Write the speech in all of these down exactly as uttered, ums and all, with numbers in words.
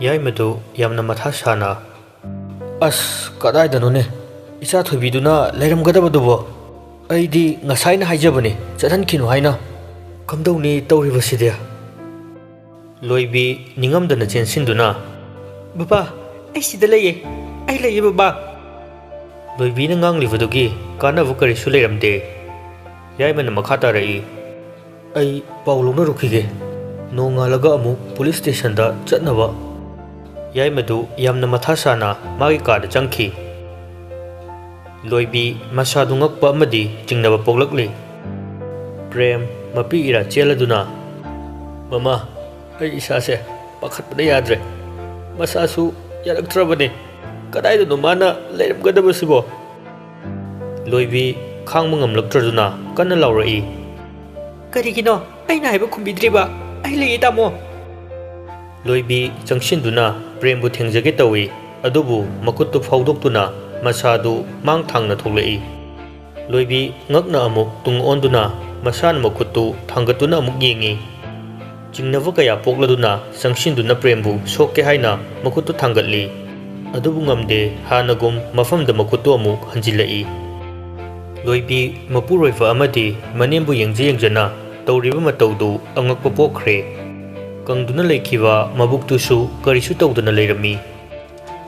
ꯌꯥꯏꯃꯗꯨ ꯌꯥꯝꯅ ꯃꯊꯥ ꯁꯥꯅ, "ꯑꯁ, ꯀꯗꯥꯏꯗꯅꯣꯅꯦ? ꯏꯆꯥ ꯊꯣꯏꯕꯤꯗꯨꯅ ꯂꯩꯔꯝꯒꯗꯕꯗꯨꯕꯣ? ꯑꯩꯗꯤ ꯉꯁꯥꯏꯅ ꯍꯥꯏꯖꯕꯅꯤ, ꯆꯠꯍꯟꯈꯤꯅꯨ ꯍꯥꯏꯅ꯫ ꯀꯝꯗꯧꯅꯤ ꯇꯧꯔꯤꯕꯁꯤꯗꯤ?" ꯂꯣꯏꯕꯤ ꯅꯤꯡꯉꯝꯗꯅ ꯆꯦꯟꯁꯤꯟꯗꯨꯅ, "ꯕꯕꯥ, ꯑꯩ ꯁꯤꯗ ꯂꯩꯌꯦ꯫ ꯑꯩ ꯂꯩꯌꯦ, ꯕꯕꯥ!" ꯂꯣꯏꯕꯤꯅ ꯉꯥꯡꯂꯤꯕꯗꯨꯒꯤ ꯀꯥꯟꯅꯕ ꯀꯔꯤꯁꯨ ꯂꯩꯔꯝꯗꯦ꯫ ꯌꯥꯏꯃꯅ ꯃꯈꯥ ꯇꯥꯔꯛꯏ, "ꯑꯩ ꯄꯥꯎ ꯂꯧꯅꯔꯨꯈꯤꯒꯦ꯫ ꯅꯣꯡꯉꯥꯜꯂꯒ ꯑꯃꯨꯛ ꯄꯨꯂꯤꯁ ꯁ꯭ꯇꯦꯁꯟꯗ ꯆꯠꯅꯕ꯫" ꯌꯥꯏꯃꯗꯨ ꯌꯥꯝꯅ ꯃꯊꯥ ꯁꯥꯅ ꯃꯥꯒꯤ ꯀꯥꯗ ꯆꯪꯈꯤ꯫ ꯂꯣꯏꯕꯤ ꯃꯁꯥꯗꯨ ꯉꯛꯄ ꯑꯃꯗꯤ ꯆꯤꯡꯅꯕ ꯄꯣꯛꯂꯛꯂꯤ꯫ ꯄ꯭ꯔꯦꯝ ꯃꯄꯤ ꯏꯔꯥ ꯆꯦꯜꯂꯗꯨꯅ, "ꯃꯃꯥ, ꯑꯩ ꯏꯁꯥꯁꯦ ꯄꯥꯈꯠꯄꯅ ꯌꯥꯗ꯭ꯔꯦ꯫ ꯃꯁꯥꯁꯨ ꯌꯥꯔꯛꯇ꯭ꯔꯕꯅꯦ꯫ ꯀꯗꯥꯏꯗꯅꯣ ꯃꯥꯅ ꯂꯩꯔꯝꯒꯗꯕꯁꯤꯕꯣ?" ꯂꯣꯏꯕꯤ ꯈꯥꯡꯕ ꯉꯝꯂꯛꯇ꯭ꯔꯗꯨꯅ ꯀꯟꯅ ꯂꯥꯎꯔꯛꯏ, "ꯀꯔꯤꯒꯤꯅꯣ ꯑꯩꯅ ꯍꯥꯏꯕ ꯈꯨꯝꯕꯤꯗ꯭ꯔꯤꯕ? ꯑꯩ ꯂꯩꯌꯦ, ꯇꯥꯃꯣ!" ꯂꯣꯏꯕꯤ ꯆꯪꯁꯤꯟꯗꯨꯅ ꯄ꯭ꯔꯦꯝꯕꯨ ꯊꯦꯡꯖꯒꯦ ꯇꯧꯏ, ꯑꯗꯨꯕꯨ ꯃꯈꯨꯠꯇꯨ ꯐꯥꯎꯗꯣꯛꯇꯨꯅ ꯃꯁꯥꯗꯨ ꯃꯥꯡ ꯊꯥꯡꯅ ꯊꯣꯛꯂꯛꯏ꯫ ꯂꯣꯏꯕꯤ ꯉꯛꯅ ꯑꯃꯨꯛ ꯇꯨꯡ ꯑꯣꯟꯗꯨꯅ ꯃꯁꯥꯅ ꯃꯈꯨꯠꯇꯨ ꯊꯥꯡꯒꯠꯇꯨꯅ ꯑꯃꯨꯛ ꯌꯦꯡꯏ꯫ ꯆꯤꯡꯅꯕ ꯀꯌꯥ ꯄꯣꯛꯂꯗꯨꯅ ꯆꯪꯁꯤꯟꯗꯨꯅ ꯄ꯭ꯔꯦꯝꯕꯨ ꯁꯣꯛꯀꯦ ꯍꯥꯏꯅ ꯃꯈꯨꯠꯇꯨ ꯊꯥꯡꯒꯠꯂꯤ꯫ ꯑꯗꯨꯕꯨ ꯉꯝꯗꯦ, ꯍꯥꯟꯅꯒꯨꯝ ꯃꯐꯝꯗ ꯃꯈꯨꯠꯇꯨ ꯑꯃꯨꯛ ꯍꯟꯖꯤꯜꯂꯛꯏ꯫ ꯂꯣꯏꯕꯤ ꯃꯄꯨꯔꯣꯏꯕ ꯑꯃꯗꯤ ꯃꯅꯦꯝꯕꯨ ꯌꯦꯡꯖ ꯌꯦꯡꯖꯅ ꯇꯧꯔꯤꯕ ꯃꯇꯧꯗꯨ ꯑꯉꯛꯄ ꯄꯣꯛꯈ꯭ꯔꯦ꯫ ꯀꯪꯗꯨꯅ ꯂꯩꯈꯤꯕ ꯃꯕꯨꯛꯇꯨꯁꯨ ꯀꯔꯤꯁꯨ ꯇꯧꯗꯅ ꯂꯩꯔꯝꯃꯤ꯫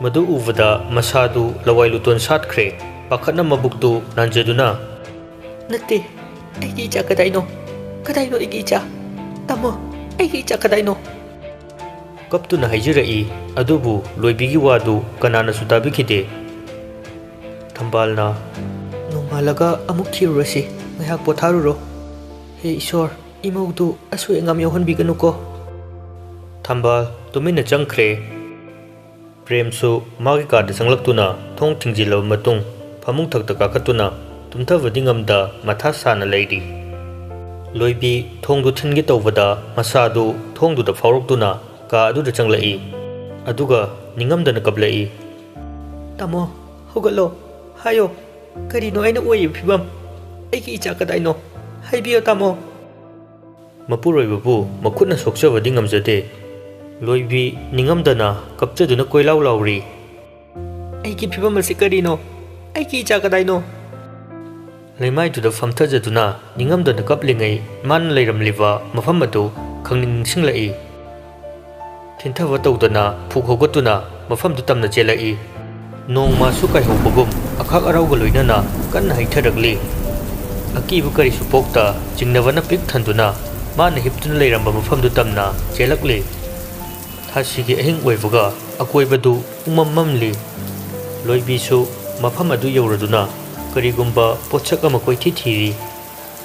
ꯃꯗꯨ ꯎꯕꯗ ꯃꯁꯥꯗꯨ ꯂꯋꯥꯏ ꯂꯨꯇꯣꯟ ꯁꯥꯠꯈ꯭ꯔꯦ꯫ ꯄꯥꯈꯠꯅ ꯃꯕꯨꯛꯇꯨ ꯅꯥꯟꯖꯗꯨꯅ, "ꯅꯠꯇꯦ, ꯑꯩꯒꯤ ꯏꯆꯥ ꯀꯗꯥꯏꯅꯣ? ꯀꯗꯥꯏꯅꯣ ꯑꯩꯒꯤ ꯏꯆꯥ? ꯇꯥꯃꯣ, ꯑꯩꯒꯤ ꯏꯆꯥ ꯀꯗꯥꯏꯅꯣ?" ꯀꯞꯇꯨꯅ ꯍꯥꯏꯖꯔꯛꯏ꯫ ꯑꯗꯨꯕꯨ ꯂꯣꯏꯕꯤꯒꯤ ꯋꯥꯗꯨ ꯀꯅꯥꯅꯁꯨ ꯇꯥꯕꯤꯈꯤꯗꯦ꯫ ꯊꯝꯕꯥꯜꯅ, "ꯅꯣꯡꯉꯥꯜꯂꯒ ꯑꯃꯨꯛ ꯊꯤꯔꯨꯔꯁꯤ, ꯉꯥꯏꯍꯥꯛ ꯄꯣꯊꯥꯔꯨꯔꯣ꯫ ꯍꯦ ꯏꯁꯣꯔ, ꯏꯃꯧꯗꯨ ꯑꯁꯣꯏ ꯑꯉꯥꯝ ꯌꯥꯎꯍꯟꯕꯤꯒꯅꯨꯀꯣ꯫" ꯊꯝꯕꯥꯜ ꯇꯨꯃꯤꯟꯅ ꯆꯪꯈ꯭ꯔꯦ꯫ ꯄ꯭ꯔꯦꯝꯁꯨ ꯃꯥꯒꯤ ꯀꯥꯗ ꯆꯪꯂꯛꯇꯨꯅ ꯊꯣꯡ ꯊꯤꯡꯖꯤꯜꯂꯕ ꯃꯇꯨꯡ ꯐꯃꯨꯡ ꯊꯛꯇ ꯀꯥꯈꯠꯇꯨꯅ ꯇꯨꯝꯊꯕꯗꯤ ꯉꯝꯗ ꯃꯊꯥ ꯁꯥꯅ ꯂꯩꯔꯤ꯫ ꯂꯣꯏꯕꯤ ꯊꯣꯡꯗꯨ ꯊꯤꯟꯒꯦ ꯇꯧꯕꯗ ꯃꯁꯥꯗꯨ ꯊꯣꯡꯗꯨꯗ ꯐꯥꯎꯔꯛꯇꯨꯅ ꯀꯥ ꯑꯗꯨꯗ ꯆꯪꯂꯛꯏ꯫ ꯑꯗꯨꯒ ꯅꯤꯡꯉꯝꯗꯅ ꯀꯞꯂꯛꯏ꯫ "ꯇꯥꯃꯣ, ꯍꯧꯒꯠꯂꯣ, ꯍꯥꯏꯌꯣ꯫ ꯀꯔꯤꯅꯣ ꯑꯩꯅ ꯑꯣꯏꯔꯤꯕ ꯐꯤꯕꯝ? ꯑꯩꯒꯤ ꯏꯆꯥ ꯀꯗꯥꯏꯅꯣ? ꯍꯥꯏꯕꯤꯌꯣ, ꯇꯥꯃꯣ꯫" ꯃꯄꯨꯔꯣꯏꯕꯕꯨ ꯃꯈꯨꯠꯅ ꯁꯣꯛꯆꯕꯗꯤ ꯉꯝꯖꯗꯦ꯫ ꯂꯣꯏꯕꯤ ꯅꯤꯡꯉꯝꯗꯅ ꯀꯞꯆꯗꯨꯅ ꯀꯣꯏꯂꯥꯎ ꯂꯥꯎꯔꯤ꯫ "ꯑꯩꯒꯤ ꯐꯤꯕꯝ ꯑꯁꯤ ꯀꯔꯤꯅꯣ? ꯑꯩꯒꯤ ꯏꯆꯥ ꯀꯗꯥꯏꯅꯣ?" ꯂꯩꯃꯥꯏꯗꯨꯗ ꯐꯝꯊꯖꯗꯨꯅ ꯅꯤꯡꯉꯝꯗꯅ ꯀꯞꯂꯤꯉꯩ ꯃꯥꯅ ꯂꯩꯔꯝꯂꯤꯕ ꯃꯐꯝ ꯑꯗꯨ ꯈꯪꯅꯤꯡ ꯅꯤꯡꯁꯤꯡꯂꯛꯏ꯫ ꯊꯤꯟꯊꯕ ꯇꯧꯗꯅ ꯐꯨꯛ ꯍꯧꯒꯠꯇꯨꯅ ꯃꯐꯝꯗꯨ ꯇꯝꯅ ꯆꯦꯜꯂꯛꯏ꯫ ꯅꯣꯡꯃꯁꯨ ꯀꯥꯏꯍꯧꯕꯒꯨꯝ ꯑꯈꯥꯛ ꯑꯔꯥꯎꯒ ꯂꯣꯏꯅꯅ ꯀꯟꯅ ꯍꯩꯊꯔꯛꯂꯤ꯫ ꯑꯀꯤꯕ ꯀꯔꯤꯁꯨ ꯄꯣꯛꯇ ꯆꯤꯡꯅꯕꯅ ꯄꯤꯛ ꯊꯟꯗꯨꯅ ꯃꯥꯅ ꯍꯤꯞꯇꯨꯅ ꯂꯩꯔꯝꯕ ꯃꯐꯝꯗꯨ ꯇꯝꯅ ꯆꯦꯜꯂꯛꯂꯤ꯫ ꯊꯥꯁꯤꯒꯤ ꯑꯍꯤꯡ ꯑꯣꯏꯕꯒ ꯑꯀꯣꯏꯕꯗꯨ ꯄꯨꯡꯃꯝ ꯃꯝꯂꯤ꯫ ꯂꯣꯏꯕꯤꯁꯨ ꯃꯐꯝ ꯑꯗꯨ ꯌꯧꯔꯗꯨꯅ ꯀꯔꯤꯒꯨꯝꯕ ꯄꯣꯠꯁꯛ ꯑꯃ ꯀꯣꯏꯊꯤ ꯊꯤꯔꯤ꯫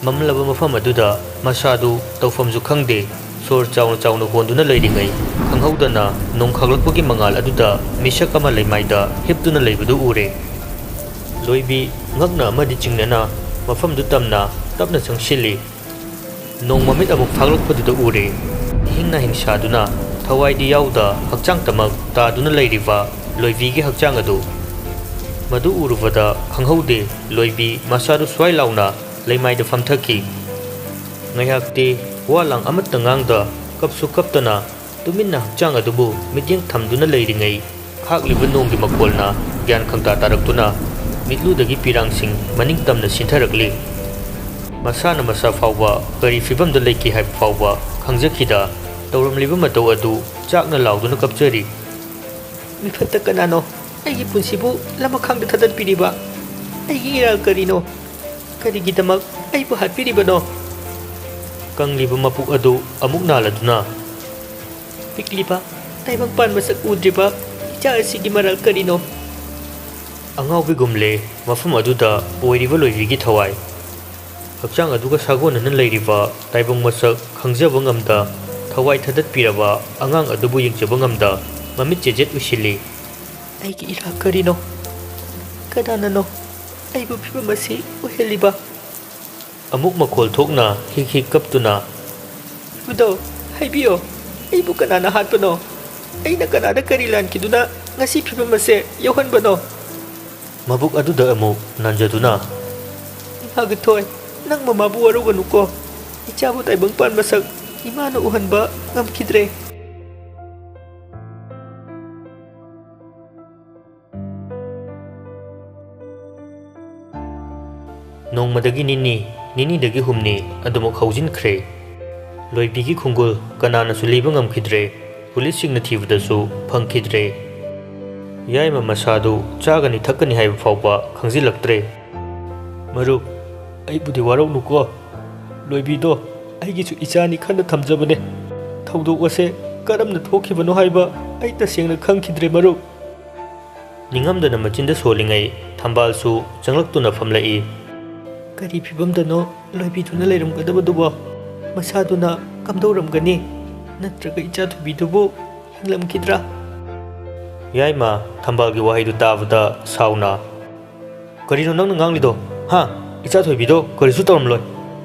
ꯃꯝꯂꯕ ꯃꯐꯝ ꯑꯗꯨꯗ ꯃꯁꯥꯗꯨ ꯇꯧꯐꯝꯁꯨ ꯈꯪꯗꯦ꯫ ꯁꯣꯔ ꯆꯥꯎꯅ ꯆꯥꯎꯅ ꯍꯣꯟꯗꯨꯅ ꯂꯩꯔꯤꯉꯩ ꯈꯪꯍꯧꯗꯅ ꯅꯣꯡꯈꯥꯛꯂꯛꯄꯒꯤ ꯃꯉꯥꯜ ꯑꯗꯨꯗ ꯃꯤꯁꯛ ꯑꯃ ꯂꯩꯃꯥꯏꯗ ꯍꯤꯞꯇꯨꯅ ꯂꯩꯕꯗꯨ ꯎꯔꯦ꯫ ꯂꯣꯏꯕꯤ ꯉꯛꯅ ꯑꯃꯗꯤ ꯆꯤꯡꯅꯅ ꯃꯐꯝꯗꯨ ꯇꯝꯅ ꯇꯞꯅ ꯆꯪꯁꯤꯜꯂꯤ꯫ ꯅꯣꯡ ꯃꯃꯤꯠ ꯑꯃꯨꯛ ꯐꯥꯛꯂꯛꯄꯗꯨꯗ ꯎꯔꯦ꯫ ꯏꯍꯤꯡ ꯅꯥꯍꯤꯡ ꯁꯥꯗꯨꯅ ꯊꯋꯥꯏꯗꯤ ꯌꯥꯎꯗ ꯍꯛꯆꯥꯡꯇꯃꯛ ꯇꯥꯗꯨꯅ ꯂꯩꯔꯤꯕ ꯂꯣꯏꯕꯤꯒꯤ ꯍꯛꯆꯥꯡ ꯑꯗꯨ꯫ ꯃꯗꯨ ꯎꯔꯨꯕꯗ ꯈꯪꯍꯧꯗꯦ, ꯂꯣꯏꯕꯤ ꯃꯁꯥꯗꯨ ꯁ꯭ꯋꯥꯏ ꯂꯥꯎꯅ ꯂꯩꯃꯥꯏꯗ ꯐꯝꯊꯈꯤ꯫ ꯉꯥꯏꯍꯥꯛꯇꯤ ꯋꯥ ꯂꯥꯡ ꯑꯃꯠꯇ ꯉꯥꯡꯗ ꯀꯞꯁꯨ ꯀꯞꯇꯅ ꯇꯨꯃꯤꯟꯅ ꯍꯛꯆꯥꯡ ꯑꯗꯨꯕꯨ ꯃꯤꯠꯌꯦꯡ ꯊꯝꯗꯨꯅ ꯂꯩꯔꯤꯉꯩ ꯈꯥꯛꯂꯤꯕ ꯅꯣꯡꯒꯤ ꯃꯈꯣꯜꯅ ꯒ꯭ꯌꯥꯟ ꯈꯪꯇꯥ ꯇꯥꯔꯛꯇꯨꯅ ꯃꯤꯠꯂꯨꯗꯒꯤ ꯄꯤꯔꯥꯡꯁꯤꯡ ꯃꯅꯤꯡ ꯇꯝꯅ ꯁꯤꯟꯊꯔꯛꯂꯤ꯫ ꯃꯁꯥꯅ ꯃꯁꯥ ꯐꯥꯎꯕ ꯀꯔꯤ ꯐꯤꯕꯝꯗ ꯂꯩꯒꯦ ꯍꯥꯏꯕ ꯐꯥꯎꯕ ꯈꯪꯖꯈꯤꯗ ꯇꯧꯔꯝꯂꯤꯕ ꯃꯇꯧ ꯑꯗꯨ ꯆꯥꯛꯅ ꯂꯥꯎꯗꯨꯅ ꯀꯞꯆꯔꯤ꯫ "ꯃꯤꯐꯠꯇ ꯀꯅꯥꯅꯣ ꯑꯩꯒꯤ ꯄꯨꯟꯁꯤꯕꯨ ꯂꯃꯈꯥꯡꯗ ꯊꯥꯗꯠꯄꯤꯔꯤꯕ? ꯑꯩꯒꯤ ꯏꯔꯥꯜ ꯀꯔꯤꯅꯣ? ꯀꯔꯤꯒꯤꯗꯃꯛ ꯑꯩꯕꯨ ꯍꯥꯠꯄꯤꯔꯤꯕꯅꯣ?" ꯀꯪꯂꯤꯕ ꯃꯄꯨꯛ ꯑꯗꯨ ꯑꯃꯨꯛ ꯅꯥꯜꯂꯗꯨꯅ, "ꯄꯤꯛꯂꯤꯕ, ꯇꯥꯏꯕꯪꯄꯥꯟ ꯃꯁꯛ ꯎꯗ꯭ꯔꯤꯕ ꯏꯆꯥ ꯑꯁꯤꯒꯤ ꯃꯔꯥꯜ ꯀꯔꯤꯅꯣ?" ꯑꯉꯥꯎꯕꯤꯒꯨꯝꯂꯦ ꯃꯐꯝ ꯑꯗꯨꯗ ꯑꯣꯏꯔꯤꯕ ꯂꯣꯏꯕꯤꯒꯤ ꯊꯋꯥꯏ꯫ ꯍꯛꯆꯥꯡ ꯑꯗꯨꯒ ꯁꯥꯒꯣꯟꯅꯅ ꯂꯩꯔꯤꯕ ꯇꯥꯏꯕꯪ ꯃꯁꯛ ꯈꯪꯖꯕ ꯉꯝꯗ ꯊꯋꯥꯏ ꯊꯥꯗꯠꯄꯤꯔꯕ ꯑꯉꯥꯡ ꯑꯗꯨꯕꯨ ꯌꯦꯡꯖꯕ ꯉꯝꯗ ꯃꯃꯤꯠ ꯆꯦꯖꯦꯠ ꯎꯏꯁꯤꯜꯂꯤ꯫ "ꯑꯩꯒꯤ ꯏꯔꯥ ꯀꯔꯤꯅꯣ? ꯀꯅꯥꯅꯅꯣ ꯑꯩꯕꯨ ꯐꯤꯕꯝ ꯑꯁꯤ ꯑꯣꯏꯍꯜꯂꯤꯕ?" ꯑꯃꯨꯛ ꯃꯈꯣꯜ ꯊꯣꯛꯅ ꯍꯤꯛ ꯍꯤꯛ ꯀꯞꯇꯨꯅ, "ꯏꯕꯨꯙꯧ, ꯍꯥꯏꯕꯤꯌꯣ, ꯑꯩꯕꯨ ꯀꯅꯥꯅ ꯍꯥꯠꯄꯅꯣ? ꯑꯩꯅ ꯀꯅꯥꯗ ꯀꯔꯤ ꯂꯥꯟꯈꯤꯗꯨꯅ ꯉꯁꯤ ꯐꯤꯕꯝ ꯑꯁꯦ ꯌꯧꯍꯟꯕꯅꯣ?" ꯃꯕꯨꯛ ꯑꯗꯨꯗ ꯑꯃꯨꯛ ꯅꯟꯖꯗꯨꯅ, "ꯏꯃꯥꯒꯤ ꯊꯣꯏ, ꯅꯪ ꯃꯃꯥꯕꯨ ꯋꯥꯔꯧꯒꯅꯨꯀꯣ꯫ ꯏꯆꯥꯕꯨ ꯇꯥꯏꯕꯪꯄꯥꯟ ꯃꯁꯛ ꯏꯃꯥꯅ ꯎꯍꯟꯕ ꯉꯝꯈꯤꯗ꯭ꯔꯦ꯫ ꯅꯣꯡꯃꯗꯒꯤ ꯅꯤꯅꯤ, ꯅꯤꯅꯤꯗꯒꯤ ꯍꯨꯝꯅꯤ ꯑꯗꯨꯃꯛ ꯍꯧꯖꯤꯟꯈ꯭ꯔꯦ꯫ ꯂꯣꯏꯕꯤꯒꯤ ꯈꯣꯡꯒꯨꯜ ꯀꯅꯥꯅꯁꯨ ꯂꯤꯕ ꯉꯝꯈꯤꯗ꯭ꯔꯦ꯫ ꯄꯨꯂꯤꯁꯁꯤꯡꯅ ꯊꯤꯕꯗꯁꯨ ꯐꯪꯈꯤꯗ꯭ꯔꯦ꯫ ꯌꯥꯏꯃ ꯃꯁꯥꯗꯨ ꯆꯥꯒꯅꯤ ꯊꯛꯀꯅꯤ ꯍꯥꯏꯕ ꯐꯥꯎꯕ ꯈꯪꯖꯤꯜꯂꯛꯇ꯭ꯔꯦ꯫ "ꯃꯔꯨꯞ, ꯑꯩꯕꯨꯗꯤ ꯋꯥꯔꯧꯅꯨꯀꯣ꯫ ꯂꯣꯏꯕꯤꯗꯣ ꯑꯩꯒꯤꯁꯨ ꯏꯆꯥꯅꯤ ꯈꯟꯅ ꯊꯝꯖꯕꯅꯦ꯫ ꯊꯧꯗꯣꯛ ꯑꯁꯦ ꯀꯔꯝꯅ ꯊꯣꯛꯈꯤꯕꯅꯣ ꯍꯥꯏꯕ ꯑꯩ ꯇꯁꯦꯡꯅ ꯈꯪꯈꯤꯗ꯭ꯔꯦ, ꯃꯔꯨꯞ꯫" ꯅꯤꯡꯉꯝꯗꯅ ꯃꯆꯤꯟꯗ ꯁꯣꯜꯂꯤꯉꯩ ꯊꯝꯕꯥꯜꯁꯨ ꯆꯪꯂꯛꯇꯨꯅ ꯐꯝꯂꯛꯏ꯫ "ꯀꯔꯤ ꯐꯤꯕꯝꯗꯅꯣ ꯂꯣꯏꯕꯤꯗꯨꯅ ꯂꯩꯔꯝꯒꯗꯕꯗꯨꯕꯣ? ꯃꯁꯥꯗꯨꯅ ꯀꯝꯗꯧꯔꯝꯒꯅꯤ? ꯅꯠꯇ꯭ꯔꯒ ꯏꯆꯥ ꯊꯣꯏꯕꯤꯗꯨꯕꯨ ꯍꯤꯡꯂꯝꯈꯤꯗ꯭ꯔꯥ?" ꯌꯥꯏꯃ ꯊꯝꯕꯥꯜꯒꯤ ꯋꯥꯍꯩꯗꯨ ꯇꯥꯕꯗ ꯁꯥꯎꯅ, "ꯀꯔꯤꯅꯣ ꯅꯪꯅ ꯉꯥꯡꯂꯤꯗꯣ? ꯍꯥ? ꯏꯆꯥ ꯊꯣꯏꯕꯤꯗꯣ ꯀꯔꯤꯁꯨ ꯇꯧꯔꯝꯂꯣꯏ꯫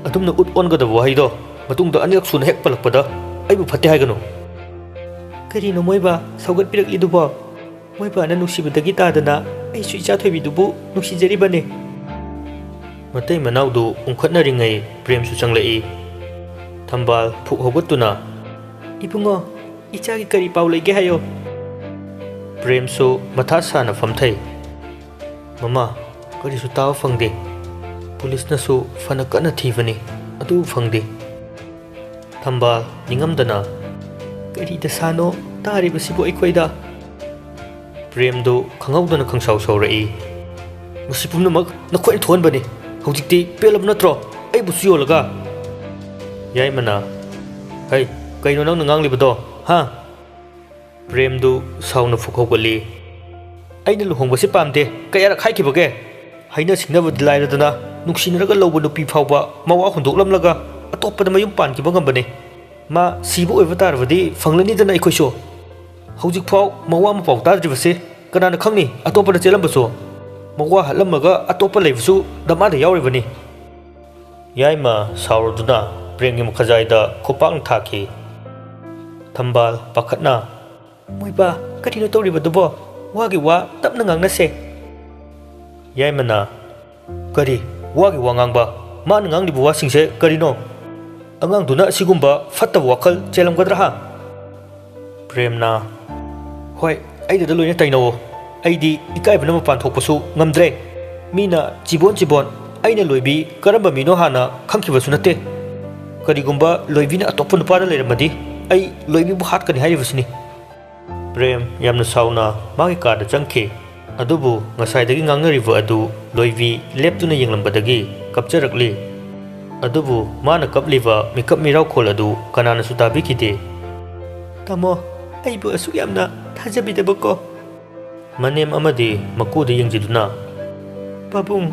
ꯑꯗꯨꯝꯅ ꯎꯠ ꯑꯣꯟꯒꯗꯕ ꯋꯥꯍꯩꯗꯣ ꯃꯇꯨꯡꯗ ꯑꯅꯤꯔꯛ ꯁꯨꯅ ꯍꯦꯛ ꯄꯜꯂꯛꯄꯗ ꯑꯩꯕꯨ ꯐꯠꯇꯦ ꯍꯥꯏꯒꯅꯨ꯫" "ꯀꯔꯤꯅꯣ ꯃꯣꯏꯕꯥ ꯁꯧꯒꯠꯄꯤꯔꯛꯂꯤꯗꯨꯕꯣ? ꯃꯣꯏꯕꯥꯅ ꯅꯨꯡꯁꯤꯕꯗꯒꯤ ꯇꯥꯗꯅ ꯑꯩꯁꯨ ꯏꯆꯥ ꯊꯣꯏꯕꯤꯗꯨꯕꯨ ꯅꯨꯡꯁꯤꯖꯔꯤꯕꯅꯦ꯫" ꯃꯇꯩ ꯃꯅꯥꯎꯗꯨ ꯎꯪꯈꯠꯅꯔꯤꯉꯩ ꯄ꯭ꯔꯦꯝꯁꯨ ꯆꯪꯂꯛꯏ꯫ ꯊꯝꯕꯥꯜ ꯐꯨꯛ ꯍꯧꯒꯠꯇꯨꯅ, "ꯏꯕꯨꯡꯉꯣ, ꯏꯆꯥꯒꯤ ꯀꯔꯤ ꯄꯥꯎ ꯂꯩꯒꯦ ꯍꯥꯏꯌꯣ?" ꯄ꯭ꯔꯦꯝꯁꯨ ꯃꯊꯥ ꯁꯥꯅ ꯐꯝꯊꯩ꯫ "ꯃꯃꯥ, ꯀꯔꯤꯁꯨ ꯇꯥꯕ ꯐꯪꯗꯦ꯫ ꯄꯨꯂꯤꯁꯅꯁꯨ ꯐꯅ ꯀꯟꯅ ꯊꯤꯕꯅꯤ, ꯑꯗꯨꯕꯨ ꯐꯪꯗꯦ꯫" ꯊꯝꯕꯥꯜ ꯅꯤꯡꯉꯝꯗꯅ, "ꯀꯔꯤ ꯗꯁꯥꯅꯣ ꯇꯥꯔꯤꯕꯁꯤꯕꯨ ꯑꯩꯈꯣꯏꯗ?" ꯄ꯭ꯔꯦꯝꯗꯨ ꯈꯪꯍꯧꯗꯅ ꯈꯪꯁꯥꯎ ꯁꯥꯎꯔꯛꯏ꯫ "ꯃꯁꯤ ꯄꯨꯝꯅꯃꯛ ꯅꯈꯣꯏꯅ ꯊꯣꯛꯍꯟꯕꯅꯤ꯫ ꯍꯧꯖꯤꯛꯇꯤ ꯄꯦꯜꯂꯕ ꯅꯠꯇ꯭ꯔꯣ? ꯑꯩꯕꯨꯁꯨ ꯌꯣꯜꯂꯒ?" ꯌꯥꯏꯃꯅ, "ꯍꯩ, ꯀꯩꯅꯣ ꯅꯪꯅ ꯉꯥꯡꯂꯤꯕꯗꯣ, ꯍꯥ?" ꯄ꯭ꯔꯦꯝꯗꯨ ꯁꯥꯎꯅ ꯐꯨꯛ ꯍꯧꯒꯠꯂꯤ꯫ "ꯑꯩꯅ ꯂꯨꯍꯣꯡꯕꯁꯤ ꯄꯥꯝꯗꯦ꯫ ꯀꯌꯥꯔꯛ ꯍꯥꯏꯈꯤꯕꯒꯦ? ꯍꯥꯏꯅ ꯁꯤꯡꯅꯕꯗꯤ ꯂꯥꯏꯔꯗꯅ, ꯅꯨꯡꯁꯤꯅꯔꯒ ꯂꯧꯕ ꯅꯨꯄꯤ ꯐꯥꯎꯕ ꯃꯋꯥ ꯍꯨꯟꯗꯣꯛꯂꯝꯂꯒ ꯑꯇꯣꯞꯄꯗ ꯃꯌꯨꯝ ꯄꯥꯟꯈꯤꯕ ꯉꯝꯕꯅꯤ꯫ ꯃꯥ ꯁꯤꯕ ꯑꯣꯏꯕ ꯇꯥꯔꯕꯗꯤ ꯐꯪꯂꯅꯤꯗꯅ ꯑꯩꯈꯣꯏꯁꯨ꯫ ꯍꯧꯖꯤꯛꯐꯥꯎ ꯃꯋꯥ ꯃꯄꯥꯎ ꯇꯥꯗ꯭ꯔꯤꯕꯁꯤ ꯀꯅꯥꯅ ꯈꯪꯅꯤ? ꯑꯇꯣꯞꯄꯗ ꯆꯦꯜꯂꯝꯕꯁꯨ꯫ ꯃꯋꯥ ꯍꯠꯂꯝꯃꯒ ꯑꯇꯣꯞꯄ ꯂꯩꯕꯁꯨ ꯗꯃꯥꯗ ꯌꯥꯎꯔꯤꯕꯅꯤ꯫" ꯌꯥꯏꯃ ꯁꯥꯎꯔꯗꯨꯅ ꯄ꯭ꯔꯦꯝꯒꯤ ꯃꯈꯖꯥꯏꯗ ꯈꯨꯄꯥꯛꯅ ꯊꯥꯈꯤ꯫ ꯊꯝꯕꯥꯜ ꯄꯥꯈꯠꯅ, "ꯃꯣꯏꯕꯥ, ꯀꯔꯤꯅꯣ ꯇꯧꯔꯤꯕꯗꯨꯕꯣ? ꯋꯥꯒꯤ ꯋꯥ ꯇꯞꯅ ꯉꯥꯡꯅꯁꯦ꯫" ꯌꯥꯏꯃꯅ, "ꯀꯔꯤ ꯋꯥꯒꯤ ꯋꯥ ꯉꯥꯡꯕ? ꯃꯥꯅ ꯉꯥꯡꯂꯤꯕ ꯋꯥꯁꯤꯡꯁꯦ ꯀꯔꯤꯅꯣ? ꯑꯉꯥꯡꯗꯨꯅ ꯑꯁꯤꯒꯨꯝꯕ ꯐꯠꯇꯕ ꯋꯥꯈꯜ ꯆꯦꯜꯂꯝꯒꯗ꯭ꯔꯥ, ꯍꯥ?" ꯄ꯭ꯔꯦꯝꯅ, "ꯍꯣꯏ, ꯑꯩꯗꯨꯗ ꯂꯣꯏꯅ ꯇꯥꯏꯅꯧꯋꯣ꯫ ꯑꯩꯗꯤ ꯏꯀꯥꯏꯕꯅ ꯃꯄꯥꯟ ꯊꯣꯛꯄꯁꯨ ꯉꯝꯗ꯭ꯔꯦ꯫ ꯃꯤꯅ ꯆꯤꯕꯣꯟ ꯆꯤꯕꯣꯟ ꯑꯩꯅ ꯂꯣꯏꯕꯤ ꯀꯔꯝꯕ ꯃꯤꯅꯣ ꯍꯥꯟꯅ ꯈꯪꯈꯤꯕꯁꯨ ꯅꯠꯇꯦ꯫ ꯀꯔꯤꯒꯨꯝꯕ ꯂꯣꯏꯕꯤꯅ ꯑꯇꯣꯞꯄ ꯅꯨꯄꯥꯗ ꯂꯩꯔꯝꯃꯗꯤ ꯑꯩ ꯂꯣꯏꯕꯤꯕꯨ ꯍꯥꯠꯀꯅꯤ ꯍꯥꯏꯔꯤꯕꯁꯤꯅꯤ꯫ ꯄ꯭ꯔꯦꯝ ꯌꯥꯝꯅ ꯁꯥꯎꯅ ꯃꯥꯒꯤ ꯀꯥꯗ ꯆꯪꯈꯤ꯫ ꯑꯗꯨꯕꯨ ꯉꯁꯥꯏꯗꯒꯤ ꯉꯥꯡꯅꯔꯤꯕ ꯑꯗꯨ ꯂꯣꯏꯕꯤ ꯂꯦꯞꯇꯨꯅ ꯌꯦꯡꯂꯝꯕꯗꯒꯤ ꯀꯞꯆꯔꯛꯂꯤ꯫ ꯑꯗꯨꯕꯨ ꯃꯥꯅ ꯀꯞꯂꯤꯕ ꯃꯤꯀꯞ ꯃꯤꯔꯥꯎꯈꯣꯜ ꯑꯗꯨ ꯀꯅꯥꯅꯁꯨ ꯇꯥꯕꯤꯈꯤꯗꯦ꯫ "ꯇꯥꯃꯣ, ꯑꯩꯕꯨ ꯑꯁꯨꯛ ꯌꯥꯝꯅ ꯊꯥꯖꯕꯤꯗꯕꯀꯣ?" ꯃꯅꯦꯝ ꯑꯃꯗꯤ ꯃꯀꯨꯗ ꯌꯦꯡꯖꯗꯨꯅ, "ꯄꯥꯕꯨꯡ,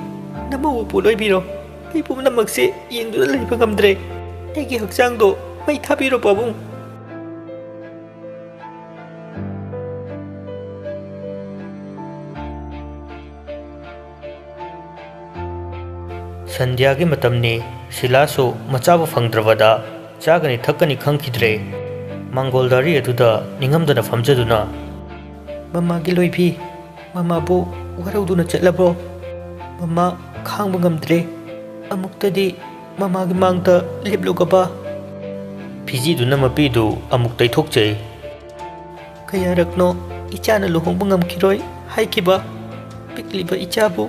ꯅꯃꯧꯕꯨ ꯄꯣꯠꯂꯣꯏꯕꯤꯔꯣ꯫ ꯑꯩ ꯄꯨꯝꯅꯃꯛꯁꯦ ꯌꯦꯡꯗꯨꯅ ꯂꯩꯕ ꯉꯝꯗ꯭ꯔꯦ꯫ ꯑꯩꯒꯤ ꯍꯛꯆꯥꯡꯗꯣ ꯃꯩ ꯊꯥꯕꯤꯔꯣ, ꯄꯥꯕꯨꯡ꯫" ꯁꯟꯙ꯭ꯌꯥꯒꯤ ꯃꯇꯝꯅꯤ꯫ ꯁꯤꯂꯥꯁꯨ ꯃꯆꯥꯕꯨ ꯐꯪꯗ꯭ꯔꯕꯗ ꯆꯥꯒꯅꯤ ꯊꯛꯀꯅꯤ ꯈꯪꯈꯤꯗ꯭ꯔꯦ꯫ ꯃꯥꯡꯒꯣꯜ ꯗꯥꯔꯤ ꯑꯗꯨꯗ ꯅꯤꯡꯉꯝꯗꯅ ꯐꯝꯖꯗꯨꯅ, "ꯃꯃꯥꯒꯤ ꯂꯣꯏꯕꯤ, ꯃꯃꯥꯕꯨ ꯋꯥꯔꯧꯗꯨꯅ ꯆꯠꯂꯕ꯭ꯔꯣ? ꯃꯃꯥ ꯈꯥꯡꯕ ꯉꯝꯗ꯭ꯔꯦ꯫ ꯑꯃꯨꯛꯇꯗꯤ ꯃꯃꯥꯒꯤ ꯃꯥꯡꯗ ꯂꯦꯞꯂꯨꯒꯕ?" ꯐꯤꯖꯤꯗꯨꯅ ꯃꯄꯤꯗꯨ ꯑꯃꯨꯛ ꯇꯩꯊꯣꯛꯆꯩ꯫ "ꯀꯌꯥꯔꯛꯅꯣ ꯏꯆꯥꯅ ꯂꯨꯍꯣꯡꯕ ꯉꯝꯈꯤꯔꯣꯏ ꯍꯥꯏꯈꯤꯕ ꯄꯤꯛꯂꯤꯕ ꯏꯆꯥꯕꯨ?"